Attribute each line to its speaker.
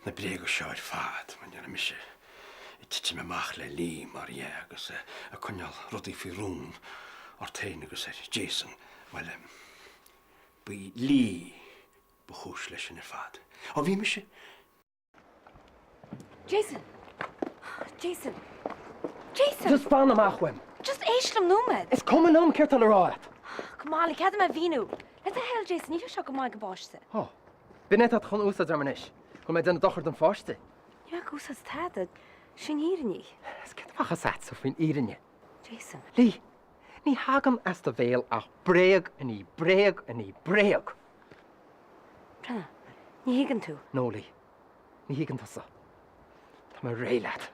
Speaker 1: Na bréaga seo ar fad, mar ndearna mise ag titim amach le Lee mar dhea agus ag coinneáil rudaí faoi rún ort féin agus ar Jason, bhuel, ba í Lee ba chúis leis sin ar fad. Ó bhí mise.
Speaker 2: Jason! Jason! Jason!
Speaker 1: Just fan amach uaim!
Speaker 2: Just éist liom nóiméad!
Speaker 1: Is cuma liom céard tá le rá agat!
Speaker 2: Go maith, cead dom a mhíniú. Le do thoil, Jason, níl sé seo go maith don bpáiste.
Speaker 1: Ó, b'in é atá tú chun úsáid orm anois, go bhfuil mé ag déanamh dochar don pháiste.
Speaker 2: Níl mé ag úsáid tada, sin fhírinne í.
Speaker 1: Is céard a bheadh fhios agatsa faoin fhírinne?
Speaker 2: Jason.
Speaker 1: Lee, ní thagann as do bhéal ach bréag i ndiaidh bréag i ndiaidh bréag.
Speaker 2: Brenna, ní thuigeann tú.
Speaker 1: No, Lee, ní thuigeann tusa. Tá mé réidh leat.